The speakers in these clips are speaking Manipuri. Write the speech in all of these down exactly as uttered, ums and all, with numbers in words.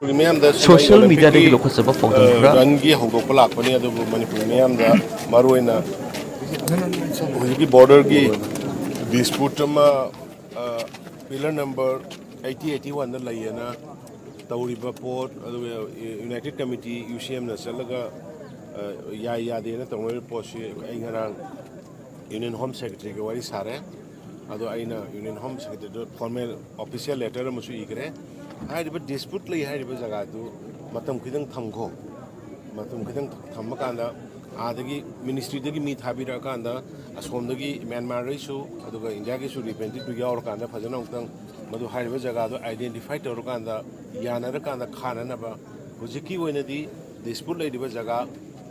ꯃꯤꯌꯥꯝꯗ ꯁꯣꯁꯤꯌꯦꯜ ꯃꯤꯗꯤꯌꯥꯗꯒꯤ ꯂꯧꯈꯠꯆꯕ ꯄꯥꯎꯗꯝ ꯈꯔ꯫ ꯔꯟꯒꯤ ꯍꯧꯗꯣꯛꯄ ꯂꯥꯛꯄꯅꯤ, ꯑꯗꯨꯕꯨ ꯃꯅꯤꯄꯨꯔ ꯃꯤꯌꯥꯝꯗ ꯃꯔꯨꯑꯣꯏꯅ ꯍꯧꯖꯤꯛꯀꯤ ꯕꯣꯔꯗꯔꯒꯤ ꯗꯤꯁꯄ꯭ꯌꯨꯠ ꯑꯃ, ꯄꯤꯂꯔ ꯅꯝꯕꯔ ꯑꯩꯠꯇꯤ ꯑꯩꯠꯇꯤ ꯋꯥꯟꯗ ꯂꯩꯌꯦꯅ ꯇꯧꯔꯤꯕ ꯄꯣꯠ, ꯑꯗꯨꯒ ꯌꯨꯅꯥꯏꯇꯦꯠ ꯀꯃꯤꯇꯤ, ꯌꯨ ꯁꯤ ꯑꯦꯝꯅ ꯆꯠꯂꯒ, ꯑ, ꯌꯥꯏ ꯌꯥꯗꯦꯅ ꯇꯧꯅꯔꯤꯕ ꯄꯣꯠꯁꯤ ꯑꯩ ꯉꯔꯥꯡ ꯌꯨꯅꯤꯌꯟ ꯍꯣꯝ ꯁꯦꯀ꯭ꯔꯦꯇꯔꯤꯒ ꯋꯥꯔꯤ ꯁꯥꯔꯦ꯫ ꯑꯗꯣ ꯑꯩꯅ ꯌꯨꯅꯤꯌꯟ ꯍꯣꯝ ꯁꯦꯀ꯭ꯔꯦꯇꯔꯤꯗ ꯐꯣꯔꯃꯦꯜ ꯑꯣꯐꯤꯁꯤꯌꯦꯜ ꯂꯦꯇꯔ ꯑꯃꯁꯨ ꯏꯈ꯭ꯔꯦ꯫ ꯍꯥꯏꯔꯤꯕ ꯗꯤꯁꯄ꯭ꯌꯨꯠ ꯂꯩ ꯍꯥꯏꯔꯤꯕ ꯖꯒꯥꯗꯨ ꯃꯇꯝ ꯈꯤꯇꯪ ꯊꯝꯈꯣ꯫ ꯃꯇꯝ ꯈꯤꯇꯪ ꯊꯝꯃꯀꯥꯟꯗ ꯑꯥꯗꯒꯤ ꯃꯤꯅꯤꯁꯇ꯭ꯔꯤꯗꯒꯤ ꯃꯤ ꯊꯥꯕꯤꯔꯛꯑꯀꯥꯟꯗ ꯑꯁꯣꯝꯗꯒꯤ ꯃ꯭ꯌꯥꯟꯃꯥꯔꯗꯩꯁꯨ ꯑꯗꯨꯒ ꯏꯟꯗꯤꯌꯥꯒꯤꯁꯨ ꯔꯤꯄ꯭ꯔꯦꯖꯦꯟꯇꯦꯇꯤꯚꯇꯨ ꯌꯥꯎꯔꯀꯥꯟꯗ ꯐꯖꯅ ꯑꯃꯨꯛꯇꯪ ꯃꯗꯨ ꯍꯥꯏꯔꯤꯕ ꯖꯒꯥꯗꯣ ꯑꯥꯏꯗꯦꯟꯇꯤꯐꯥꯏ ꯇꯧꯔꯀꯥꯟꯗ ꯌꯥꯅꯔꯀꯥꯟꯗ ꯈꯥꯅꯅꯕ꯫ ꯍꯧꯖꯤꯛꯀꯤ ꯑꯣꯏꯅꯗꯤ ꯗꯤꯁꯄ꯭ꯌꯨꯠ ꯂꯩꯔꯤꯕ ꯖꯒꯥ,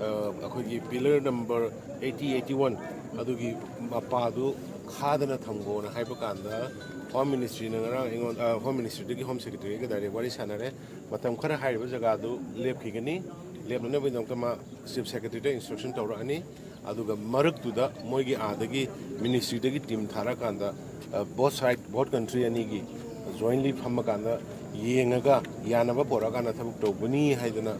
ꯑ, ꯑꯩꯈꯣꯏꯒꯤ pillar number eighty eighty one ꯑꯗꯨꯒꯤ ꯃꯄꯥꯗꯨ ꯈꯥꯗꯅ ꯊꯝꯈꯣꯅ ꯍꯥꯏꯕ ꯀꯥꯟꯗ ꯍꯣꯝ ꯃꯤꯅꯤꯁꯇ꯭ꯔꯤꯅ ꯉꯔꯥꯡ ꯑꯩꯉꯣꯟꯗ, ꯑ, ꯍꯣꯝ ꯃꯤꯅꯤꯁꯇ꯭ꯔꯤꯗꯒꯤ ꯍꯣꯝ ꯁꯦꯀ꯭ꯔꯦꯇꯔꯤꯒ ꯗꯥꯏꯔꯦꯛ ꯋꯥꯔꯤ ꯁꯥꯟꯅꯔꯦ꯫ ꯃꯇꯝ ꯈꯔ ꯍꯥꯏꯔꯤꯕ ꯖꯒꯥꯗꯨ ꯂꯦꯞꯈꯤꯒꯅꯤ꯫ ꯂꯦꯞꯅꯅꯕꯒꯤꯗꯃꯛꯇ ꯃꯥ ꯆꯤꯐ ꯁꯦꯀ꯭ꯔꯦꯇꯔꯤꯗ ꯏꯟꯁꯇ꯭ꯔꯛꯁꯟ ꯇꯧꯔꯛꯑꯅꯤ꯫ ꯑꯗꯨꯒ ꯃꯔꯛꯇꯨꯗ ꯃꯣꯏꯒꯤ ꯑꯥꯗꯒꯤ ꯃꯤꯅꯤꯁꯇ꯭ꯔꯤꯗꯒꯤ ꯇꯤꯝ ꯊꯥꯔꯛꯑꯀꯥꯟꯗ, ꯑ, both side, both country ꯑꯅꯤꯒꯤ ꯖꯣꯏꯟꯂꯤ ꯐꯝꯃꯀꯥꯟꯗ ꯌꯦꯡꯉꯒ ꯌꯥꯅꯕ ꯄꯣꯔꯛꯑꯀꯥꯟꯗ ꯊꯕꯛ ꯇꯧꯒꯅꯤ ꯍꯥꯏꯗꯅ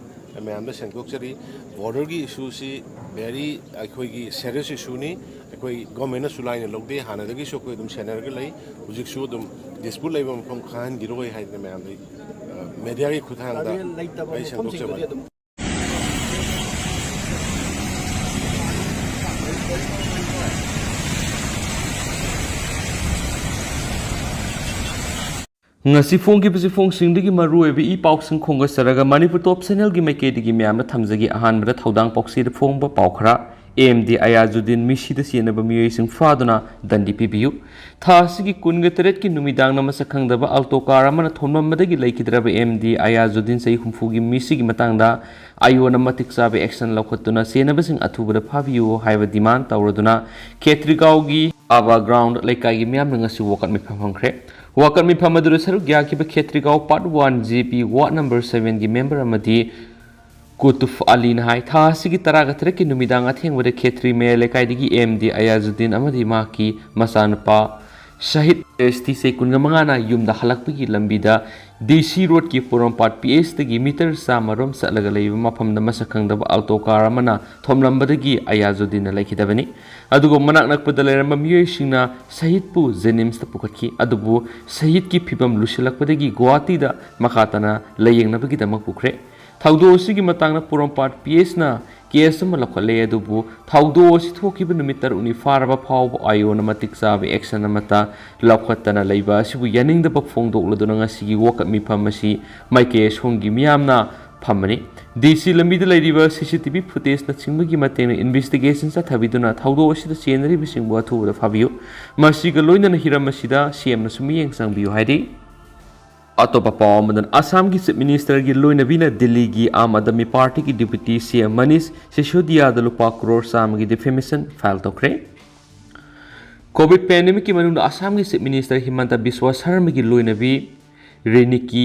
ꯃꯌꯥꯝꯗ ꯁꯦꯡꯗꯣꯛꯆꯔꯤ꯫ ꯕꯣꯔꯗꯔꯒꯤ ꯏꯁꯨꯁꯤ ꯚꯦꯔꯤ ꯑꯩꯈꯣꯏꯒꯤ ꯁꯦꯔꯤꯌꯁ ꯏꯁꯨꯅꯤ꯫ ꯑꯩꯈꯣꯏ ꯒꯣꯔꯃꯦꯟꯅꯁꯨ ꯂꯥꯏꯅ ꯂꯧꯗꯦ, ꯍꯥꯟꯅꯗꯒꯤꯁꯨ ꯑꯩꯈꯣꯏ ꯑꯗꯨꯝ ꯁꯦꯟꯅꯔꯒ ꯂꯩ꯫ ꯍꯧꯖꯤꯛꯁꯨ ꯑꯗꯨꯝ ꯗꯤꯁꯄ꯭ꯌꯨꯠ ꯂꯩꯕ ꯃꯐꯝ ꯈꯥꯍꯟꯈꯤꯔꯣꯏ ꯍꯥꯏꯗꯅ ꯃꯌꯥꯝꯗ, ꯑ, ꯃꯦꯗꯤꯌꯥꯒꯤ ꯈꯨꯠꯊꯥꯡꯗ ꯑꯗꯨ ꯂꯩꯇꯕ ꯑꯩ ꯃꯐꯝꯁꯤꯡꯗꯨꯗꯤ ꯁꯦꯡꯗꯣꯛꯆꯕꯅꯤ꯫ ꯑꯗꯨꯝ ꯉꯁꯤ ꯐꯣꯡꯈꯤꯕꯁꯤ ꯐꯣꯡꯁꯤꯡꯗꯒꯤ ꯃꯔꯨꯑꯣꯏꯕ ꯏ ꯄꯥꯎꯁꯤꯡ ꯈꯣꯝꯒꯠꯆꯔꯒ ꯃꯅꯤꯄꯨꯔ ꯇꯣꯞ ꯆꯦꯅꯦꯜꯒꯤ ꯃꯥꯏꯀꯩꯗꯒꯤ ꯃꯌꯥꯝꯗ ꯊꯝꯖꯒꯦ꯫ ꯑꯍꯥꯟꯕꯗ ꯊꯧꯗꯥꯡ ꯄꯥꯎꯆꯦꯗ ꯐꯣꯡꯕ ꯄꯥꯎ ꯈꯔ꯫ ꯑꯦꯝ ꯗꯤ ꯑꯌꯥꯖꯨꯗꯤꯟ ꯃꯤꯁꯤꯗ ꯆꯦꯟꯅꯕ ꯃꯤꯑꯣꯏꯁꯤꯡ ꯐꯥꯗꯨꯅ ꯗꯟꯗꯤ ꯄꯤꯕꯤꯌꯨ꯫ ꯊꯥ ꯑꯁꯤꯒꯤ ꯀꯨꯟꯒ ꯇꯔꯦꯠꯀꯤ ꯅꯨꯃꯤꯗꯥꯡꯗ ꯃꯁꯛ ꯈꯪꯗꯕ ꯑꯜꯇꯣ ꯀꯥꯔ ꯑꯃꯅ ꯊꯣꯝꯂꯝꯕꯗꯒꯤ ꯂꯩꯈꯤꯗ꯭ꯔꯕ ꯑꯦꯝ ꯗꯤ ꯑꯌꯥꯖꯨꯗꯤꯟ ꯆꯍꯤ ꯍꯨꯝꯐꯨꯒꯤ ꯃꯤꯁꯤꯒꯤ ꯃꯇꯥꯡꯗ ꯑꯥꯏꯑꯣꯅ ꯃꯇꯤꯛ ꯆꯥꯕ ꯑꯦꯛꯁꯟ ꯂꯧꯈꯠꯇꯨꯅ ꯆꯦꯟꯅꯕꯁꯤꯡ ꯑꯊꯨꯕꯗ ꯐꯥꯕꯤꯌꯨ ꯍꯥꯏꯕ ꯗꯤꯃꯥꯟ ꯇꯧꯔꯗꯨꯅ ꯈꯦꯇ꯭ꯔꯤꯒꯥꯎꯒꯤ ꯑꯕꯥ ꯒ꯭ꯔꯥꯎꯟꯗ ꯂꯩꯀꯥꯏꯒꯤ ꯃꯤꯌꯥꯝꯅ ꯉꯁꯤ ꯋꯥꯀꯠ ꯃꯤꯐꯝ ꯐꯝꯈ꯭ꯔꯦ꯫ ꯋꯥꯀꯠ ꯃꯤꯐꯝ ꯑꯗꯨꯗ ꯁꯔꯨꯛ ꯌꯥꯈꯤꯕ ꯈꯦꯇ꯭ꯔꯤꯒꯥꯎ ꯄꯥꯔꯠ ꯋꯥꯟ ꯖꯦ ꯄꯤ ꯋꯥꯔꯗ ꯅꯝꯕꯔ ꯁꯚꯦꯟꯒꯤ ꯃꯦꯝꯕꯔ ꯑꯃꯗꯤ ꯀꯨꯇꯨꯐ ꯑꯂꯤꯅ ꯍꯥꯏ, ꯊꯥ ꯑꯁꯤꯒꯤ ꯇꯔꯥꯒ ꯇꯔꯦꯠꯀꯤ ꯅꯨꯃꯤꯗꯥꯡ ꯑꯊꯦꯡꯕꯗ ꯈꯦꯇ꯭ꯔꯤ ꯃꯌꯥꯏ ꯂꯩꯀꯥꯏꯗꯒꯤ ꯑꯦꯝ ꯗꯤ ꯑꯌꯥꯖꯨꯗꯤꯟ ꯑꯃꯗꯤ ꯃꯍꯥꯛꯀꯤ ꯃꯆꯥꯅꯨꯄꯥ ꯁꯍꯤꯗ ꯑꯦꯁ ꯇꯤ ꯁꯦ ꯀꯨꯟꯃꯉꯥꯅ ꯌꯨꯝꯗ ꯍꯜꯂꯛꯄꯒꯤ ꯂꯝꯕꯤꯗ ꯗꯤ ꯁꯤ ꯔꯣꯗꯀꯤ ꯄꯣꯔꯣꯝꯄꯥꯠ ꯄꯤ ꯑꯦꯁꯇꯒꯤ ꯃꯤꯇꯔ ꯆꯥꯝꯃ ꯔꯣꯝ ꯆꯠꯂꯒ ꯂꯩꯕ ꯃꯐꯝꯗ ꯃꯁꯛ ꯈꯪꯗꯕ ꯑꯜꯇꯣ ꯀꯥꯔ ꯑꯃꯅ ꯊꯣꯝꯂꯝꯕꯗꯒꯤ ꯑꯌꯥꯖꯨꯗꯤꯟꯅ ꯂꯩꯈꯤꯗꯕꯅꯤ꯫ ꯑꯗꯨꯒ ꯃꯅꯥꯛ ꯅꯛꯄꯗ ꯂꯩꯔꯝꯕ ꯃꯤꯑꯣꯏꯁꯤꯡꯅ ꯁꯍꯤꯗꯄꯨ ꯖꯦꯅꯤꯝꯁꯇ ꯄꯨꯈꯠꯈꯤ꯫ ꯑꯗꯨꯕꯨ ꯁꯍꯤꯗꯀꯤ ꯐꯤꯕꯝ ꯂꯨꯁꯤꯜꯂꯛꯄꯗꯒꯤ ꯒꯨꯋꯥꯍꯥꯇꯤꯗ ꯃꯈꯥ ꯇꯥꯅ ꯂꯥꯌꯦꯡꯅꯕꯒꯤꯗꯃꯛ ꯄꯨꯈ꯭ꯔꯦ꯫ ꯊꯧꯗꯣꯛ ꯑꯁꯤꯒꯤ ꯃꯇꯥꯡꯗ ꯄꯣꯔꯣꯝꯄꯥꯠ ꯄꯤ ꯑꯦꯁꯅ ꯀꯦꯁ ꯑꯃ ꯂꯧꯈꯠꯂꯦ, ꯑꯗꯨꯕꯨ ꯊꯧꯗꯣꯛ ꯑꯁꯤ ꯊꯣꯛꯈꯤꯕ ꯅꯨꯃꯤꯠ ꯇꯔꯨꯛꯅꯤ ꯐꯥꯔꯕ ꯐꯥꯎꯕ ꯑꯥꯏꯑꯣꯅ ꯃꯇꯤꯛ ꯆꯥꯕ ꯑꯦꯛꯁꯟ ꯑꯃꯠꯇ ꯂꯧꯈꯠꯇꯅ ꯂꯩꯕ ꯑꯁꯤꯕꯨ ꯌꯥꯅꯤꯡꯗꯕ ꯐꯣꯡꯗꯣꯛꯂꯗꯨꯅ ꯉꯁꯤꯒꯤ ꯋꯥꯀꯠ ꯃꯤꯐꯝ ꯑꯁꯤ ꯃꯥꯏꯀꯩ ꯑꯁꯣꯝꯒꯤ ꯃꯤꯌꯥꯝꯅ ꯐꯝꯕꯅꯤ꯫ ꯗꯤ ꯁꯤ ꯂꯝꯕꯤꯗ ꯂꯩꯔꯤꯕ ꯁꯤ ꯁꯤ ꯇꯤ ꯚꯤ ꯐꯨꯇꯦꯖꯅꯆꯤꯡꯕꯒꯤ ꯃꯇꯦꯡꯅ ꯏꯟꯚꯦꯁꯇꯤꯒꯦꯁꯟ ꯆꯠꯊꯕꯤꯗꯨꯅ ꯊꯧꯗꯣꯛ ꯑꯁꯤꯗ ꯆꯦꯟꯅꯔꯤꯕꯁꯤꯡꯕꯨ ꯑꯊꯨꯕꯗ ꯐꯥꯕꯤꯌꯨ꯫ ꯃꯁꯤꯒ ꯂꯣꯏꯅꯅ ꯍꯤꯔꯝ ꯑꯁꯤꯗ ꯁꯤ ꯑꯦꯝꯅꯁꯨ ꯃꯤꯠꯌꯦꯡ ꯆꯪꯕꯤꯌꯨ ꯍꯥꯏꯔꯤ꯫ ꯑꯇꯣꯞꯄ ꯄꯥꯎ ꯑꯃꯗꯅ, ꯑꯁꯥꯝꯒꯤ ꯆꯤꯐ ꯃꯤꯅꯤꯁꯇꯔꯒꯤ ꯂꯣꯏꯅꯕꯤꯅ ꯗꯤꯜꯂꯤꯒꯤ ꯑꯥꯝ ꯑꯥꯗꯃꯤ ꯄꯥꯔꯇꯤꯒꯤ ꯗꯤꯄ꯭ꯌꯨꯇꯤ ꯁꯤ ꯑꯦꯝ ꯃꯅꯤꯁ ꯁꯤꯁꯣꯗꯤꯌꯥꯗ ꯂꯨꯄꯥ ꯀ꯭ꯔꯣꯔ ꯆꯥꯝꯃꯒꯤ ꯗꯤꯐꯦꯃꯦꯁꯟ ꯐꯥꯏꯜ ꯇꯧꯈ꯭ꯔꯦ꯫ ꯀꯣꯚꯤꯗ ꯄꯦꯟꯗꯦꯃꯤꯛꯀꯤ ꯃꯅꯨꯡꯗ ꯑꯁꯥꯝꯒꯤ ꯆꯤꯐ ꯃꯤꯅꯤꯁꯇꯔ ꯍꯤꯃꯟꯇ ꯕꯤꯁ꯭ꯋ ꯁꯔꯃꯒꯤ ꯂꯣꯏꯅꯕꯤ ꯔꯤꯅꯤꯀꯤ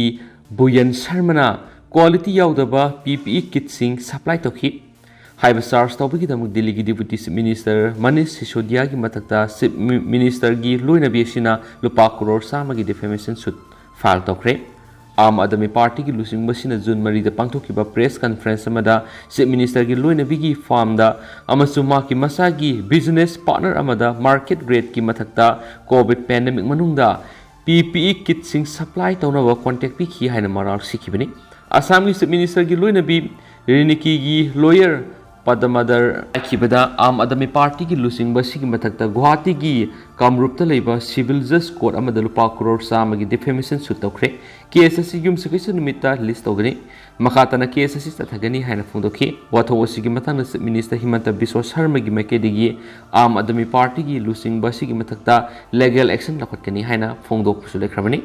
ꯕꯨꯌꯟ ꯁꯔꯃꯅ ꯀ꯭ꯋꯥꯂꯤꯇꯤ ꯌꯥꯎꯗꯕ ꯄꯤ ꯄꯤ ꯏ ꯀꯤꯠꯁꯤꯡ ꯁꯄ꯭ꯂꯥꯏ ꯇꯧꯈꯤ꯫ ꯍꯥꯏꯕ ꯆꯥꯔꯖ ꯇꯧꯕꯒꯤꯗꯃꯛ ꯗꯤꯜꯂꯤꯒꯤ ꯗꯤꯄ꯭ꯌꯨꯇꯤ ꯆꯤꯐ ꯃꯤꯅꯤꯁꯇꯔ ꯃꯅꯤꯁ ꯁꯤꯁꯣꯗꯤꯌꯥꯒꯤ ꯃꯊꯛꯇ ꯆꯤꯐ ꯃꯤ-, ꯃꯤꯅꯤꯁꯇꯔꯒꯤ ꯂꯣꯏꯅꯕꯤ ꯑꯁꯤꯅ ꯂꯨꯄꯥ ꯀ꯭ꯔꯣꯔ ꯆꯥꯝꯃꯒꯤ ꯗꯤꯐꯦꯃꯦꯁꯟ ꯁꯨꯠ ꯐꯥꯏꯜ ꯇꯧꯈ꯭ꯔꯦ꯫ ꯑꯥꯝ ꯑꯥꯗꯃꯤ ꯄꯥꯔꯇꯤꯒꯤ ꯂꯨꯆꯤꯡꯕꯁꯤꯅ ꯖꯨꯟ ꯃꯔꯤꯗ ꯄꯥꯡꯊꯣꯛꯈꯤꯕ ꯄ꯭ꯔꯦꯁ ꯀꯟꯐꯔꯦꯟꯁ ꯑꯃꯗ ꯆꯤꯐ ꯃꯤꯅꯤꯁꯇꯔꯒꯤ ꯂꯣꯏꯅꯕꯤꯒꯤ ꯐꯥꯔꯝꯗ ꯑꯃꯁꯨꯡ ꯃꯍꯥꯛꯀꯤ ꯃꯁꯥꯒꯤ ꯕꯤꯖꯤꯅꯦꯁ ꯄꯥꯔꯠꯅꯔ ꯑꯃꯗ ꯃꯥꯔꯀꯦꯠ ꯔꯦꯠꯀꯤ ꯃꯊꯛꯇ ꯀꯣꯚꯤꯗ ꯄꯦꯟꯗꯦꯃꯤꯛ ꯃꯅꯨꯡꯗ ꯄꯤ ꯄꯤ ꯏ ꯀꯤꯠꯁꯤꯡ ꯁꯄ꯭ꯂꯥꯏ ꯇꯧꯅꯕ ꯀꯣꯟꯇꯦꯛ ꯄꯤꯈꯤ ꯍꯥꯏꯅ ꯃꯔꯥꯜ ꯁꯤꯈꯤꯕꯅꯤ꯫ ꯑꯁꯥꯝꯒꯤ ꯆꯤꯐ ꯃꯤꯅꯤꯁꯇꯔꯒꯤ ꯂꯣꯏꯅꯕꯤ ꯔꯤꯅꯤꯀꯤꯒꯤ ꯂꯣꯌꯔ ꯄꯗꯃꯥꯗꯔ ꯍꯥꯏꯈꯤꯕꯗ, ꯑꯥꯝ ꯑꯥꯗꯃꯤ ꯄꯥꯔꯇꯤꯒꯤ ꯂꯨꯆꯤꯡꯕ ꯑꯁꯤꯒꯤ ꯃꯊꯛꯇ ꯒꯨꯋꯥꯍꯥꯇꯤꯒꯤ ꯀꯥꯝꯔꯨꯞꯇ ꯂꯩꯕ ꯁꯤꯚꯤꯜ ꯖꯁ ꯀꯣꯔꯠ ꯑꯃꯗ ꯂꯨꯄꯥ ꯀ꯭ꯔꯣꯔ ꯆꯥꯝꯃꯒꯤ ꯗꯤꯐꯦꯃꯦꯁꯟ ꯁꯨꯠ ꯇꯧꯈ꯭ꯔꯦ꯫ ꯀꯦꯁ ꯑꯁꯤ ꯌꯨꯝꯁꯀꯩꯁ ꯅꯨꯃꯤꯠꯇ ꯂꯤꯁ ꯇꯧꯒꯅꯤ꯫ ꯃꯈꯥ ꯇꯥꯅ ꯀꯦꯁ ꯑꯁꯤ ꯆꯠꯊꯒꯅꯤ ꯍꯥꯏꯅ ꯐꯣꯡꯗꯣꯛꯈꯤ꯫ ꯋꯥꯊꯣꯛ ꯑꯁꯤꯒꯤ ꯃꯇꯥꯡꯗ ꯆꯤꯐ ꯃꯤꯅꯤꯁꯇꯔ ꯍꯤꯃꯟꯇ ꯕꯤꯁ꯭ꯋ ꯁꯔꯃꯒꯤ ꯃꯥꯏꯀꯩꯗꯒꯤ ꯑꯥꯝ ꯑꯥꯗꯃꯤ ꯄꯥꯔꯇꯤꯒꯤ ꯂꯨꯆꯤꯡꯕ ꯑꯁꯤꯒꯤ ꯃꯊꯛꯇ ꯂꯤꯒꯦꯜ ꯑꯦꯛꯁꯟ ꯂꯧꯈꯠꯀꯅꯤ ꯍꯥꯏꯅ ꯐꯣꯡꯗꯣꯛꯄꯁꯨ ꯂꯩꯈ꯭ꯔꯕꯅꯤ꯫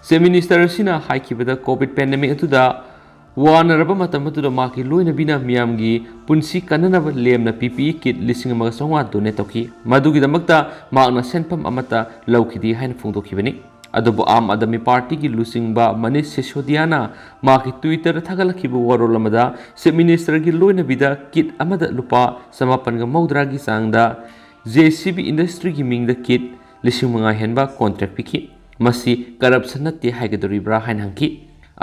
ꯆꯤꯐ ꯃꯤꯅꯤꯁꯇꯔ ꯑꯁꯤꯅ ꯍꯥꯏꯈꯤꯕꯗ, ꯀꯣꯚꯤꯗ ꯄꯦꯟꯗꯦꯃꯤꯛ ꯑꯗꯨꯗ ꯋꯥꯅꯔꯕ ꯃꯇꯝ ꯑꯗꯨꯗ ꯃꯍꯥꯛꯀꯤ ꯂꯣꯏꯅꯕꯤꯅ ꯃꯤꯌꯥꯝꯒꯤ ꯄꯨꯟꯁꯤ ꯀꯟꯅꯅꯕ ꯂꯦꯝꯅ ꯄꯤ ꯄꯤ ꯏ ꯀꯤꯠ ꯂꯤꯁꯤꯡ ꯑꯃꯒ ꯆꯥꯝꯃꯉꯥ ꯗꯣꯅꯦꯠ ꯇꯧꯈꯤ꯫ ꯃꯗꯨꯒꯤꯗꯃꯛꯇ ꯃꯍꯥꯛꯅ ꯁꯦꯟꯐꯝ ꯑꯃꯠꯇ ꯂꯧꯈꯤꯗꯦ ꯍꯥꯏꯅ ꯐꯣꯡꯗꯣꯛꯈꯤꯕꯅꯤ꯫ ꯑꯗꯨꯕꯨ ꯑꯥꯝ ꯑꯥꯗꯃꯤ ꯄꯥꯔꯇꯤꯒꯤ ꯂꯨꯆꯤꯡꯕ ꯃꯅꯤꯁ ꯁꯤꯁꯣꯗꯤꯌꯥꯅ ꯃꯍꯥꯛꯀꯤ ꯇ꯭ꯋꯤꯇꯔꯗ ꯊꯥꯒꯠꯂꯛꯈꯤꯕ ꯋꯥꯔꯣꯜ ꯑꯃꯗ ꯆꯤꯐ ꯃꯤꯅꯤꯁꯇꯔꯒꯤ ꯂꯣꯏꯅꯕꯤꯗ ꯀꯤꯠ ꯑꯃꯗ ꯂꯨꯄꯥ ꯆꯃꯥꯄꯟꯒ ꯃꯧꯗ꯭ꯔꯥꯒꯤ ꯆꯥꯡꯗ ꯖꯦ ꯁꯤ ꯕꯤ ꯏꯟꯗꯁꯇ꯭ꯔꯤꯒꯤ ꯃꯤꯡꯗ ꯀꯤꯠ ꯂꯤꯁꯤꯡ ꯃꯉꯥ ꯍꯦꯟꯕ ꯀꯣꯟꯇ꯭ꯔꯦꯛ ꯄꯤꯈꯤ꯫ ꯃꯁꯤ ꯀꯔꯞꯁꯟ ꯅꯠꯇꯦ ꯍꯥꯏꯒꯗꯧꯔꯤꯕ꯭ꯔꯥ ꯍꯥꯏꯅ ꯍꯪꯈꯤ꯫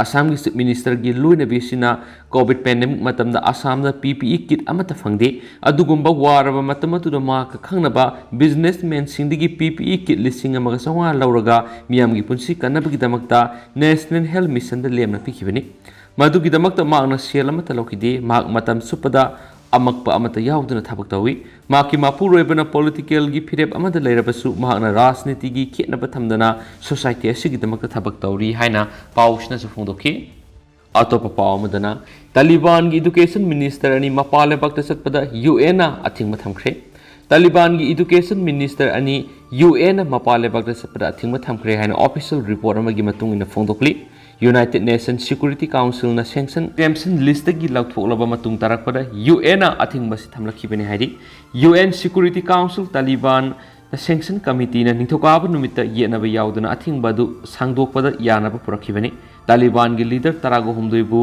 ꯑꯁꯥꯝꯒꯤ ꯆꯤꯐ ꯃꯤꯅꯤꯁꯇꯔꯒꯤ ꯂꯣꯏꯅꯕꯤ ꯑꯁꯤꯅ ꯀꯣꯚꯤꯗ ꯄꯦꯟꯗꯦꯃꯤꯛ ꯃꯇꯝꯗ ꯑꯁꯥꯝꯗ ꯄꯤ ꯄꯤ ꯏ ꯀꯤꯠ ꯑꯃꯠꯇ ꯐꯪꯗꯦ꯫ ꯑꯗꯨꯒꯨꯝꯕ ꯋꯥꯔꯕ ꯃꯇꯝ ꯑꯗꯨꯗ ꯃꯍꯥꯛꯀ ꯈꯪꯅꯕ ꯕꯤꯖꯤꯅꯦꯁꯃꯦꯟꯁꯤꯡꯗꯒꯤ ꯄꯤ ꯄꯤ ꯏ ꯀꯤꯠ ꯂꯤꯁꯤꯡ ꯑꯃꯒ ꯆꯥꯝꯃꯉꯥ ꯂꯧꯔꯒ ꯃꯤꯌꯥꯝꯒꯤ ꯄꯨꯟꯁꯤ ꯀꯟꯅꯕꯒꯤꯗꯃꯛꯇ ꯅꯦꯁꯅꯦꯜ ꯍꯦꯜꯊ ꯃꯤꯁꯟꯗ ꯂꯦꯝꯅ ꯄꯤꯈꯤꯕꯅꯤ꯫ ꯃꯗꯨꯒꯤꯗꯃꯛꯇ ꯃꯍꯥꯛꯅ ꯁꯦꯜ ꯑꯃꯠꯇ ꯂꯧꯈꯤꯗꯦ꯫ ꯃꯍꯥꯛ ꯃꯇꯝ ꯆꯨꯞꯄꯗ ꯑꯃꯛꯄ ꯑꯃꯠꯇ ꯌꯥꯎꯗꯅ ꯊꯕꯛ ꯇꯧꯏ꯫ ꯃꯍꯥꯛꯀꯤ ꯃꯄꯨꯔꯣꯏꯕꯅ ꯄꯣꯂꯤꯇꯤꯀꯦꯜꯒꯤ ꯐꯤꯔꯦꯞ ꯑꯃꯗ ꯂꯩꯔꯕꯁꯨ, ꯃꯍꯥꯛꯅ ꯔꯥꯖꯅꯤꯇꯤꯒꯤ ꯈꯦꯠꯅꯕ ꯊꯝꯗꯅ ꯁꯣꯁꯥꯏꯇꯤ ꯑꯁꯤꯒꯤꯗꯃꯛꯇ ꯊꯕꯛ ꯇꯧꯔꯤ ꯍꯥꯏꯅ ꯄꯥꯎꯁꯤꯅꯁꯨ ꯐꯣꯡꯗꯣꯛꯈꯤ꯫ ꯑꯇꯣꯞꯄ ꯄꯥꯎ ꯑꯃꯗꯅ, ꯇꯥꯂꯤꯕꯥꯟꯒꯤ ꯏꯗꯨꯀꯦꯁꯟ ꯃꯤꯅꯤꯁꯇꯔ ꯑꯅꯤ ꯃꯄꯥꯟ ꯂꯩꯕꯥꯛꯇ ꯆꯠꯄꯗ ꯌꯨ ꯑꯦꯟꯅ ꯑꯊꯤꯡꯕ ꯊꯝꯈ꯭ꯔꯦ꯫ ꯇꯥꯂꯤꯕꯥꯟꯒꯤ ꯏꯗꯨꯀꯦꯁꯟ ꯃꯤꯅꯤꯁꯇꯔ ꯑꯅꯤ ꯌꯨ ꯑꯦꯟꯅ ꯃꯄꯥꯟ ꯂꯩꯕꯥꯛꯇ ꯆꯠꯄꯗ ꯑꯊꯤꯡꯕ ꯊꯝꯈ꯭ꯔꯦ ꯍꯥꯏꯅ ꯑꯣꯐꯤꯁꯤꯌꯦꯜ ꯔꯤꯄꯣꯔꯠ ꯑꯃꯒꯤ ꯃꯇꯨꯡ ꯏꯟꯅ ꯐꯣꯡꯗꯣꯛꯂꯤ꯫ ꯌꯨꯅꯥꯏꯇꯦꯗ ꯅꯦꯁꯟ ꯁꯦꯀ꯭ꯌꯨꯔꯤꯇꯤ ꯀꯥꯎꯟꯁꯤꯜꯅ ꯁꯦꯡꯁꯟ, ꯁꯦꯡꯁꯟ ꯂꯤꯁꯇꯒꯤ ꯂꯧꯊꯣꯛꯂꯕ ꯃꯇꯨꯡ ꯇꯥꯔꯛꯄꯗ ꯌꯨ ꯑꯦꯟꯅ ꯑꯊꯤꯡꯕ ꯑꯁꯤ ꯊꯝꯂꯛꯈꯤꯕꯅꯤ ꯍꯥꯏꯔꯤ꯫ ꯌꯨ ꯑꯦꯟ ꯁꯦꯀ꯭ꯌꯨꯔꯤꯇꯤ ꯀꯥꯎꯟꯁꯤꯜ ꯇꯥꯂꯤꯕꯥꯟꯅ ꯁꯦꯡꯁꯟ ꯀꯃꯤꯇꯤꯅ ꯅꯤꯡꯊꯧꯀꯥꯕ ꯅꯨꯃꯤꯠꯇ ꯌꯦꯠꯅꯕ ꯌꯥꯎꯗꯅ ꯑꯊꯤꯡꯕ ꯑꯗꯨ ꯁꯥꯡꯗꯣꯛꯄꯗ ꯌꯥꯅꯕ ꯄꯨꯔꯛꯈꯤꯕꯅꯤ꯫ ꯇꯥꯂꯤꯕꯥꯟꯒꯤ ꯂꯤꯗꯔ ꯇꯔꯥꯒ ꯍꯨꯝꯗꯣꯏꯕꯨ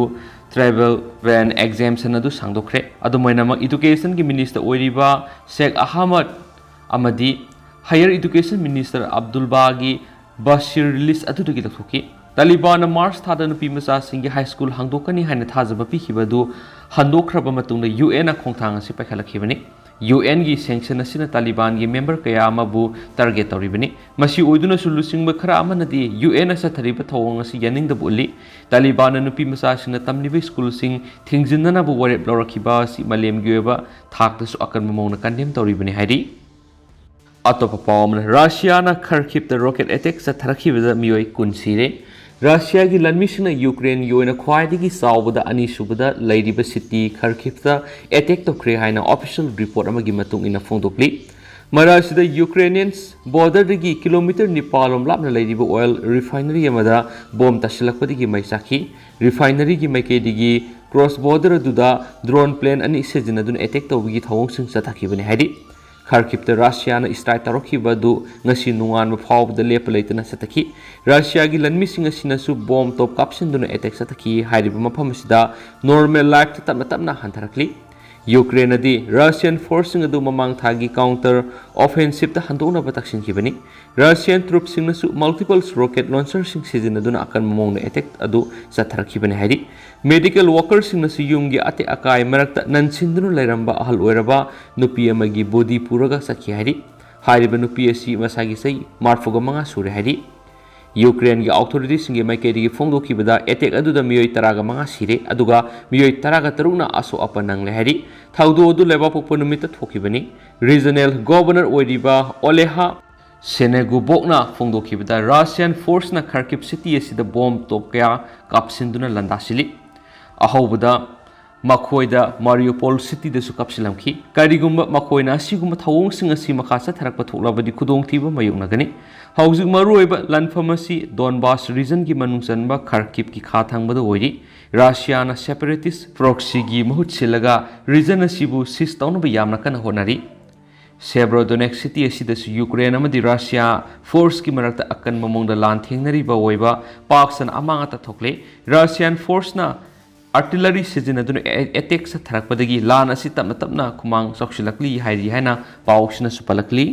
ꯇ꯭ꯔꯥꯏꯕꯦꯜ ꯕꯦꯟ ꯑꯦꯛꯖꯦꯝꯁꯟ ꯑꯗꯨ ꯁꯥꯡꯗꯣꯛꯈ꯭ꯔꯦ꯫ ꯑꯗꯨꯃꯥꯏꯅꯃꯛ, ꯏꯗꯨꯀꯦꯁꯟꯒꯤ ꯃꯤꯅꯤꯁꯇꯔ ꯑꯣꯏꯔꯤꯕ ꯁꯦꯈ ꯑꯍꯃꯗ ꯑꯃꯗꯤ ꯍꯥꯌꯔ ꯏꯗꯨꯀꯦꯁꯟ ꯃꯤꯅꯤꯁꯇꯔ ꯑꯕꯗꯨꯜꯕꯥꯒꯤ ꯕꯁꯤꯔ ꯂꯤꯁ ꯑꯗꯨꯗꯒꯤ ꯂꯧꯊꯣꯛꯈꯤ꯫ ꯇꯥꯂꯤꯕꯥꯟꯅ ꯃꯥꯔꯆ ꯊꯥꯗ ꯅꯨꯄꯤ ꯃꯆꯥꯁꯤꯡꯒꯤ ꯍꯥꯏ ꯁ꯭ꯀꯨꯜ ꯍꯥꯡꯗꯣꯛꯀꯅꯤ ꯍꯥꯏꯅ ꯊꯥꯖꯕ ꯄꯤꯈꯤꯕ ꯑꯗꯨ ꯍꯟꯗꯣꯛꯈ꯭ꯔꯕ ꯃꯇꯨꯡꯗ ꯌꯨ ꯑꯦꯟꯅ ꯈꯣꯡꯊꯥꯡ ꯑꯁꯤ ꯄꯥꯏꯈꯠꯂꯛꯈꯤꯕꯅꯤ꯫ ꯌꯨ ꯑꯦꯟꯒꯤ ꯁꯦꯡꯁꯟ ꯑꯁꯤꯅ ꯇꯥꯂꯤꯕꯥꯟꯒꯤ ꯃꯦꯝꯕꯔ ꯀꯌꯥ ꯑꯃꯕꯨ ꯇꯥꯔꯒꯦꯠ ꯇꯧꯔꯤꯕꯅꯤ꯫ ꯃꯁꯤ ꯑꯣꯏꯗꯨꯅꯁꯨ, ꯂꯨꯆꯤꯡꯕ ꯈꯔ ꯑꯃꯅꯗꯤ ꯌꯨ ꯑꯦꯟꯅ ꯆꯠꯊꯔꯤꯕ ꯊꯧꯑꯣꯡ ꯑꯁꯤ ꯌꯥꯅꯤꯡꯗꯕ ꯎꯠꯂꯤ꯫ ꯇꯥꯂꯤꯕꯥꯟꯅ ꯅꯨꯄꯤ ꯃꯆꯥꯁꯤꯡꯅ ꯇꯝꯂꯤꯕ ꯁ꯭ꯀꯨꯜꯁꯤꯡ ꯊꯤꯡꯖꯤꯟꯅꯅꯕ ꯋꯥꯔꯦꯞ ꯂꯧꯔꯛꯈꯤꯕ ꯑꯁꯤ ꯃꯥꯂꯦꯝꯒꯤ ꯑꯣꯏꯕ ꯊꯥꯛꯇꯁꯨ ꯑꯀꯟꯕ ꯃꯑꯣꯡꯗ ꯀꯟꯗꯦꯝ ꯇꯧꯔꯤꯕꯅꯤ ꯍꯥꯏꯔꯤ꯫ ꯑꯇꯣꯞꯄ ꯄꯥꯎ ꯑꯃꯅ, ꯔꯁꯤꯌꯥꯅ ꯈꯔꯈꯤꯞꯇ ꯔꯣꯀꯦꯠ ꯑꯦꯇꯦꯛ ꯆꯠꯊꯔꯛꯈꯤꯕꯗ ꯃꯤꯑꯣꯏ ꯀꯨꯟ ꯁꯤꯔꯦ꯫ ꯔꯁꯤꯌꯥꯒꯤ ꯂꯥꯟꯃꯤꯁꯤꯡꯅ ꯌꯨꯀ꯭ꯔꯦꯟꯒꯤ ꯑꯣꯏꯅ ꯈ꯭ꯋꯥꯏꯗꯒꯤ ꯆꯥꯎꯕꯗ ꯑꯅꯤꯁꯨꯕꯗ ꯂꯩꯔꯤꯕ ꯁꯤꯇꯤ ꯈꯔꯈꯤꯞꯇ ꯑꯦꯇꯦꯛ ꯇꯧꯈ꯭ꯔꯦ ꯍꯥꯏꯅ ꯑꯣꯐꯤꯁꯤꯌꯦꯜ ꯔꯤꯄꯣꯔꯠ ꯑꯃꯒꯤ ꯃꯇꯨꯡ ꯏꯟꯅ ꯐꯣꯡꯗꯣꯛꯂꯤ꯫ ꯃꯔꯛ ꯑꯁꯤꯗ, ꯌꯨꯀ꯭ꯔꯦꯅꯤꯌꯟꯁ ꯕꯣꯔꯗꯔꯗꯒꯤ ꯀꯤꯂꯣꯃꯤꯇꯔ ꯅꯤꯄꯥꯜ ꯂꯣꯝ ꯂꯥꯞꯅ ꯂꯩꯔꯤꯕ ꯑꯣꯏꯜ ꯔꯤꯐꯥꯏꯅꯔꯤ ꯑꯃꯗ ꯕꯣꯝ ꯇꯥꯁꯤꯜꯂꯛꯄꯗꯒꯤ ꯃꯩ ꯆꯥꯛꯈꯤ꯫ ꯔꯤꯐꯥꯏꯅꯔꯤꯒꯤ ꯃꯥꯏꯀꯩꯗꯒꯤ ꯀ꯭ꯔꯣꯁ ꯕꯣꯔꯗꯔ ꯑꯗꯨꯗ ꯗ꯭ꯔꯣꯟ ꯄ꯭ꯂꯦꯟ ꯑꯅꯤ ꯁꯤꯖꯤꯟꯅꯗꯨꯅ ꯑꯦꯇꯦꯛ ꯇꯧꯕꯒꯤ ꯊꯧꯑꯣꯡꯁꯤꯡ ꯆꯠꯊꯈꯤꯕꯅꯤ ꯍꯥꯏꯔꯤ꯫ ꯈꯔꯈꯤꯞꯇ ꯔꯁꯤꯌꯥꯅ ꯏꯁꯇ꯭ꯔꯥꯏꯛ ꯇꯧꯔꯛꯈꯤꯕ ꯑꯗꯨ ꯉꯁꯤ ꯅꯣꯡꯉꯥꯟꯕ ꯐꯥꯎꯕꯗ ꯂꯦꯞꯄ ꯂꯩꯇꯅ ꯆꯠꯊꯈꯤ꯫ ꯔꯁꯤꯌꯥꯒꯤ ꯂꯥꯟꯃꯤꯁꯤꯡ ꯑꯁꯤꯅꯁꯨ ꯕꯣꯝ ꯇꯣꯞ ꯀꯥꯞꯁꯤꯟꯗꯨꯅ ꯑꯦꯇꯦꯛ ꯆꯠꯊꯈꯤ꯫ ꯍꯥꯏꯔꯤꯕ ꯃꯐꯝ ꯑꯁꯤꯗ ꯅꯣꯔꯃꯦꯜ ꯂꯥꯏꯐꯇ ꯇꯞꯅ ꯇꯞꯅ ꯍꯟꯊꯔꯛꯂꯤ꯫ ꯌꯨꯀ꯭ꯔꯦꯟꯅꯗꯤ ꯔꯁꯤꯌꯥꯟ ꯐꯣꯔꯁꯁꯤꯡ ꯑꯗꯨ ꯃꯃꯥꯡ ꯊꯥꯒꯤ ꯀꯥꯎꯟꯇꯔ ꯑꯣꯐꯦꯟꯁꯤꯞꯇ ꯍꯟꯗꯣꯛꯅꯕ ꯇꯛꯁꯤꯟꯈꯤꯕꯅꯤ꯫ ꯔꯁꯤꯌꯥꯟ ꯇ꯭ꯔꯨꯞꯁꯤꯡꯅꯁꯨ ꯃꯜꯇꯤꯄꯜ ꯔꯣꯀꯦꯠ ꯂꯣꯟꯆꯔꯁꯤꯡ ꯁꯤꯖꯤꯟꯅꯗꯨꯅ ꯑꯀꯟꯕ ꯃꯑꯣꯡꯗ ꯑꯦꯇꯦꯛ ꯑꯗꯨ ꯆꯠꯊꯔꯛꯈꯤꯕꯅꯤ ꯍꯥꯏꯔꯤ꯫ ꯃꯦꯗꯤꯀꯦꯜ ꯋꯥꯀꯔꯁꯤꯡꯅꯁꯨ ꯌꯨꯝꯒꯤ ꯑꯇꯦꯛ ꯑꯀꯥꯏ ꯃꯔꯛꯇ ꯅꯟꯁꯤꯟꯗꯨꯅ ꯂꯩꯔꯝꯕ ꯑꯍꯜ ꯑꯣꯏꯔꯕ ꯅꯨꯄꯤ ꯑꯃꯒꯤ ꯕꯣꯗꯤ ꯄꯨꯔꯒ ꯆꯠꯈꯤ ꯍꯥꯏꯔꯤ꯫ ꯍꯥꯏꯔꯤꯕ ꯅꯨꯄꯤ ꯑꯁꯤ ꯃꯁꯥꯒꯤ ꯆꯍꯤ ꯃꯔꯤꯐꯨꯒ ꯃꯉꯥ ꯁꯨꯔꯦ ꯍꯥꯏꯔꯤ꯫ ꯌꯨꯀ꯭ꯔꯦꯟꯒꯤ ꯑꯣꯊꯣꯔꯤꯇꯤꯁꯤꯡꯒꯤ ꯃꯥꯏꯀꯩꯗꯒꯤ ꯐꯣꯡꯗꯣꯛꯈꯤꯕꯗ, ꯑꯦꯇꯦꯛ ꯑꯗꯨꯗ ꯃꯤꯑꯣꯏ ꯇꯔꯥꯒ ꯃꯉꯥ ꯁꯤꯔꯦ, ꯑꯗꯨꯒ ꯃꯤꯑꯣꯏ ꯇꯔꯥꯒ ꯇꯔꯨꯛꯅ ꯑꯁꯣꯛ ꯑꯄꯟ ꯅꯪꯂꯦ ꯍꯥꯏꯔꯤ꯫ ꯊꯧꯗꯣꯛ ꯑꯗꯨ ꯂꯩꯕꯥꯛꯄꯣꯛꯄ ꯅꯨꯃꯤꯠꯇ ꯊꯣꯛꯈꯤꯕꯅꯤ꯫ ꯔꯤꯖꯅꯦꯜ ꯒꯣꯕꯔꯅꯔ ꯑꯣꯏꯔꯤꯕ ꯑꯣꯂꯦꯍꯥ ꯁꯦꯅꯦꯒꯨꯕꯣꯛꯅ ꯐꯣꯡꯗꯣꯛꯈꯤꯕꯗ, ꯔꯁꯤꯌꯥꯟ ꯐꯣꯔꯁꯅ ꯈꯔꯀꯤꯞ ꯁꯤꯇꯤ ꯑꯁꯤꯗ ꯕꯣꯝ ꯇꯣꯞ ꯀꯌꯥ ꯀꯥꯞꯁꯤꯟꯗꯨꯅ ꯂꯥꯟꯗꯥꯁꯤꯜꯂꯤ꯫ ꯑꯍꯧꯕꯗ ꯃꯈꯣꯏꯗ ꯃꯥꯔꯤꯌꯨꯄꯣꯜ ꯁꯤꯇꯤꯗꯁꯨ ꯀꯥꯞꯁꯤꯜꯂꯝꯈꯤ꯫ ꯀꯔꯤꯒꯨꯝꯕ ꯃꯈꯣꯏꯅ ꯑꯁꯤꯒꯨꯝꯕ ꯊꯧꯑꯣꯡꯁꯤꯡ ꯑꯁꯤ ꯃꯈꯥ ꯆꯠꯊꯔꯛꯄ ꯊꯣꯛꯂꯕꯗꯤ, ꯈꯨꯗꯣꯡꯊꯤꯕ ꯃꯥꯌꯣꯛꯅꯒꯅꯤ꯫ ꯍꯧꯖꯤꯛ ꯃꯔꯨꯑꯣꯏꯕ ꯂꯥꯟꯐꯝ ꯑꯁꯤ ꯗꯣꯟꯕꯥꯁ ꯔꯤꯖꯟꯒꯤ ꯃꯅꯨꯡ ꯆꯟꯕ ꯈꯔꯀꯤꯞꯀꯤ ꯈꯥ ꯊꯪꯕꯗ ꯑꯣꯏꯔꯤ꯫ ꯔꯁꯤꯌꯥꯅ ꯁꯦꯄꯔꯦꯇꯤꯁ ꯄ꯭ꯔꯣꯛꯁꯤꯒꯤ ꯃꯍꯨꯠ ꯁꯤꯜꯂꯒ ꯔꯤꯖꯟ ꯑꯁꯤꯕꯨ ꯁꯤꯖ ꯇꯧꯅꯕ ꯌꯥꯝꯅ ꯀꯟꯅ ꯍꯣꯠꯅꯔꯤ꯫ ꯁꯦꯕ꯭ꯔꯣꯗꯣꯅꯦꯛꯁ ꯁꯤꯇꯤ ꯑꯁꯤꯗꯁꯨ ꯌꯨꯀ꯭ꯔꯦꯟ ꯑꯃꯗꯤ ꯔꯁꯤꯌꯥ ꯐꯣꯔꯁꯀꯤ ꯃꯔꯛꯇ ꯑꯀꯟꯕ ꯃꯑꯣꯡꯗ ꯂꯥꯟ ꯊꯦꯡꯅꯔꯤꯕ ꯑꯣꯏꯕ ꯄꯥꯛ ꯁꯟꯅ ꯑꯃꯥꯡ ꯑꯇꯥ ꯊꯣꯛꯂꯦ꯫ ꯔꯁꯤꯌꯥꯟ ꯐꯣꯔꯁꯅ ꯑꯥꯔꯇꯤꯂꯔꯤ ꯁꯤꯖꯤꯟꯅꯗꯨꯅ ꯑꯦ-, ꯑꯦꯇꯦꯛ ꯆꯠꯊꯔꯛꯄꯗꯒꯤ ꯂꯥꯟ ꯑꯁꯤ ꯇꯞꯅ ꯇꯞꯅ ꯈꯨꯃꯥꯡ ꯆꯥꯎꯁꯤꯜꯂꯛꯂꯤ ꯍꯥꯏꯔꯤ ꯍꯥꯏꯅ ꯄꯥꯎꯁꯤꯅꯁꯨ ꯄꯜꯂꯛꯂꯤ꯫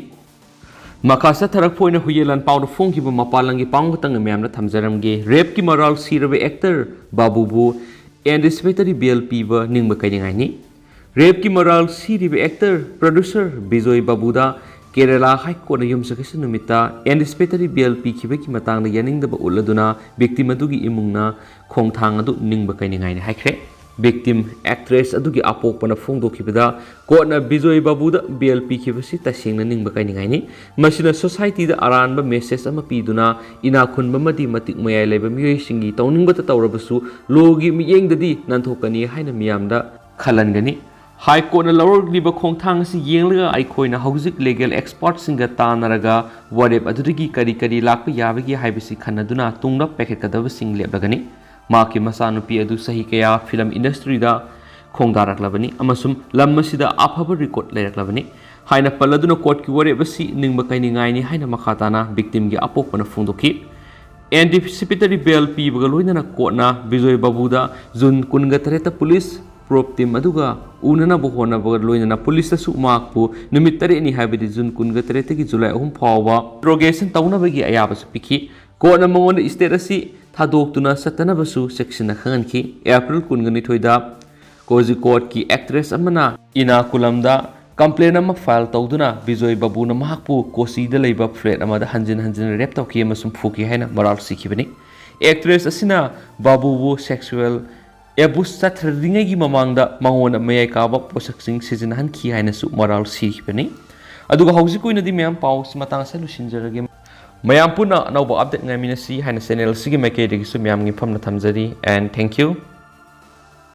ꯃꯈꯥ ꯆꯠꯊꯔꯛꯄ ꯑꯣꯏꯅ ꯍꯨꯌꯦꯟ ꯂꯥꯟꯄꯥꯎꯗ ꯐꯣꯡꯈꯤꯕ ꯃꯄꯥꯟ ꯂꯝꯒꯤ ꯄꯥꯎ ꯈꯛꯇꯪ ꯃꯌꯥꯝꯗ ꯊꯝꯖꯔꯝꯒꯦ꯫ ꯔꯦꯞꯀꯤ ꯃꯔꯥꯜ ꯁꯤꯔꯕ ꯑꯦꯛꯇꯔ ꯕꯥꯕꯨꯕꯨ ꯑꯦꯟꯇꯤꯁꯤꯄꯦꯇꯔꯤ ꯕꯦꯜ ꯄꯤꯕ ꯅꯤꯡꯕ ꯀꯥꯏꯅꯤꯡꯉꯥꯏꯅꯤ꯫ ꯔꯦꯞꯀꯤ ꯃꯔꯥꯜ ꯁꯤꯔꯤꯕ ꯑꯦꯛꯇꯔ, ꯄ꯭ꯔꯣꯗ꯭ꯌꯨꯁꯔ ꯕꯤꯖꯣꯏ ꯕꯥꯕꯨꯗ ꯀꯦꯔꯦꯂꯥ ꯍꯥꯏ ꯀꯣꯔꯠꯅ ꯌꯨꯝꯁꯀꯩꯁ ꯅꯨꯃꯤꯠꯇ ꯑꯦꯟꯇꯤꯁꯤꯄꯦꯇꯔꯤ ꯕꯦꯜ ꯄꯤꯈꯤꯕꯒꯤ ꯃꯇꯥꯡꯗ ꯌꯥꯅꯤꯡꯗꯕ ꯎꯠꯂꯗꯨꯅ ꯚꯤꯛꯇꯤꯝ ꯑꯗꯨꯒꯤ ꯏꯃꯨꯡꯅ ꯈꯣꯡꯊꯥꯡ ꯑꯗꯨ ꯅꯤꯡꯕ ꯀꯥꯏꯅꯤꯡꯉꯥꯏꯅꯤ ꯍꯥꯏꯈ꯭ꯔꯦ꯫ ꯚꯤꯛꯇꯤꯝ ꯑꯦꯛꯇ꯭ꯔꯦꯁ ꯑꯗꯨꯒꯤ ꯑꯄꯣꯛꯄꯅ ꯐꯣꯡꯗꯣꯛꯈꯤꯕꯗ, ꯀꯣꯔꯠꯅ ꯕꯤꯖꯣꯏ ꯕꯥꯕꯨꯗ ꯕꯦꯜ ꯄꯤꯈꯤꯕꯁꯤ ꯇꯁꯦꯡꯅ ꯅꯤꯡꯕ ꯀꯥꯏꯅꯤꯡꯉꯥꯏꯅꯤ꯫ ꯃꯁꯤꯅ ꯁꯣꯁꯥꯏꯇꯤꯗ ꯑꯔꯥꯟꯕ ꯃꯦꯁꯦꯖ ꯑꯃ ꯄꯤꯗꯨꯅ, ꯏꯅꯥꯛ ꯈꯨꯟꯕ ꯑꯃꯗꯤ ꯃꯇꯤꯛ ꯃꯌꯥꯏ ꯂꯩꯕ ꯃꯤꯑꯣꯏꯁꯤꯡꯒꯤ ꯇꯧꯅꯤꯡꯕꯇ ꯇꯧꯔꯕꯁꯨ ꯂꯣꯒꯤ ꯃꯤꯠꯌꯦꯡꯗꯗꯤ ꯅꯥꯟꯊꯣꯛꯀꯅꯤ ꯍꯥꯏꯅ ꯃꯤꯌꯥꯝꯗ ꯈꯜꯍꯟꯒꯅꯤ꯫ ꯍꯥꯏ ꯀꯣꯔꯠꯅ ꯂꯧꯔꯛꯂꯤꯕ ꯈꯣꯡꯊꯥꯡ ꯑꯁꯤ ꯌꯦꯡꯂꯒ, ꯑꯩꯈꯣꯏꯅ ꯍꯧꯖꯤꯛ ꯂꯤꯒꯦꯜ ꯑꯦꯛꯁꯄꯔꯠꯁꯤꯡꯒ ꯇꯥꯟꯅꯔꯒ ꯋꯥꯔꯦꯞ ꯑꯗꯨꯗꯒꯤ ꯀꯔꯤ ꯀꯔꯤ ꯂꯥꯛꯄ ꯌꯥꯕꯒꯦ ꯍꯥꯏꯕꯁꯤ ꯈꯟꯅꯗꯨꯅ ꯇꯨꯡꯗ ꯄꯥꯏꯈꯠꯀꯗꯕꯁꯤꯡ ꯂꯦꯞꯂꯒꯅꯤ꯫ ꯃꯍꯥꯛꯀꯤ ꯃꯆꯥꯅꯨꯄꯤ ꯑꯗꯨ ꯆꯍꯤ ꯀꯌꯥ ꯐꯤꯂꯝ ꯏꯟꯗꯁꯇ꯭ꯔꯤꯗ ꯈꯣꯡꯗꯥꯔꯛꯂꯕꯅꯤ ꯑꯃꯁꯨꯡ ꯂꯝ ꯑꯁꯤꯗ ꯑꯐꯕ ꯔꯦꯀꯣꯔꯗ ꯂꯩꯔꯛꯂꯕꯅꯤ ꯍꯥꯏꯅ ꯄꯜꯂꯗꯨꯅ, ꯀꯣꯔꯠꯀꯤ ꯋꯥꯔꯦꯞ ꯑꯁꯤ ꯅꯤꯡꯕ ꯀꯥꯏꯅꯤꯡꯉꯥꯏꯅꯤ ꯍꯥꯏꯅ ꯃꯈꯥ ꯇꯥꯅ ꯚꯤꯛꯇꯤꯝꯒꯤ ꯑꯄꯣꯛꯄꯅ ꯐꯣꯡꯗꯣꯛꯈꯤ꯫ ꯑꯦꯟꯇꯤꯁꯤꯄꯦꯇꯔꯤ ꯕꯦꯜ ꯄꯤꯕꯒ ꯂꯣꯏꯅꯅ ꯀꯣꯔꯠꯅ ꯕꯤꯖꯣꯏ ꯕꯥꯕꯨꯗ ꯖꯨꯟ ꯀꯨꯟꯒ ꯇꯔꯦꯠꯇ ꯄꯨꯂꯤꯁ ꯄ꯭ꯔꯣꯞ ꯇꯤꯝ ꯑꯗꯨꯒ ꯎꯅꯅꯕ ꯍꯣꯠꯅꯕꯒ ꯂꯣꯏꯅꯅ ꯄꯨꯂꯤꯁꯇꯁꯨ ꯃꯍꯥꯛꯄꯨ ꯅꯨꯃꯤꯠ ꯇꯔꯦꯠꯅꯤ, ꯍꯥꯏꯕꯗꯤ ꯖꯨꯟ ꯀꯨꯟꯒ ꯇꯔꯦꯠꯇꯒꯤ ꯖꯨꯂꯥꯏ ꯑꯍꯨꯝ ꯐꯥꯎꯕ ꯏꯟꯇ꯭ꯔꯣꯒꯦꯁꯟ ꯇꯧꯅꯕꯒꯤ ꯑꯌꯥꯕꯁꯨ ꯄꯤꯈꯤ꯫ ꯀꯣꯔꯠꯅ ꯃꯉꯣꯟꯗ ꯏꯁꯇꯦꯠ ꯑꯁꯤ ꯊꯥꯗꯣꯛꯇꯨꯅ ꯆꯠꯇꯅꯕꯁꯨ ꯆꯦꯛꯁꯤꯟꯅ ꯈꯪꯍꯟꯈꯤ꯫ ꯑꯦꯄ꯭ꯔꯤꯜ ꯀꯨꯟꯒ ꯅꯤꯊꯣꯏꯗ ꯀꯣꯖꯤꯀꯣꯗꯀꯤ ꯑꯦꯛꯇ꯭ꯔꯦꯁ ꯑꯃꯅ ꯏꯔꯅꯥꯀꯨꯂꯝꯗ ꯀꯝꯄ꯭ꯂꯦꯟ ꯑꯃ ꯐꯥꯏꯜ ꯇꯧꯗꯨꯅ ꯕꯤꯖꯣꯏ ꯕꯥꯕꯨꯅ ꯃꯍꯥꯛꯄꯨ ꯀꯣꯆꯤꯗ ꯂꯩꯕ ꯐ꯭ꯂꯦꯠ ꯑꯃꯗ ꯍꯟꯖꯤꯟ ꯍꯟꯖꯤꯟ ꯔꯦꯞ ꯇꯧꯈꯤ ꯑꯃꯁꯨꯡ ꯐꯨꯈꯤ ꯍꯥꯏꯅ ꯃꯔꯥꯜ ꯁꯤꯈꯤꯕꯅꯤ꯫ ꯑꯦꯛꯇ꯭ꯔꯦꯁ ꯑꯁꯤꯅ ꯕꯥꯕꯨꯕꯨ ꯁꯦꯛꯁꯨꯑꯦꯜ ꯑꯦꯕꯨꯁ ꯆꯠꯊꯔꯤꯉꯩꯒꯤ ꯃꯃꯥꯡꯗ ꯃꯉꯣꯟꯗ ꯃꯌꯥꯏ ꯀꯥꯕ ꯄꯣꯠꯁꯛꯁꯤꯡ ꯁꯤꯖꯤꯟꯅꯍꯟꯈꯤ ꯍꯥꯏꯅꯁꯨ ꯃꯔꯥꯜ ꯁꯤꯈꯤꯕꯅꯤ꯫ ꯑꯗꯨꯒ ꯍꯧꯖꯤꯛꯀꯤ ꯑꯣꯏꯅꯗꯤ ꯃꯌꯥꯝ ꯄꯥꯎꯁꯤ ꯃꯇꯥꯡ ꯑꯁꯤꯗ ꯂꯣꯏꯁꯤꯟꯖꯔꯒꯦ꯫ ꯃꯌꯥꯝ ꯄꯨꯟꯅ ꯑꯅꯧꯕ ꯑꯞꯗꯦꯠ ꯉꯥꯏꯃꯤꯟꯅꯁꯤ ꯍꯥꯏꯅ ꯆꯦꯅꯦꯜ ꯑꯁꯤꯒꯤ ꯃꯥꯏꯀꯩꯗꯒꯤꯁꯨ ꯃꯌꯥꯝꯒꯤ ꯃꯐꯝꯗ ꯊꯝꯖꯔꯤ꯫ And thank you.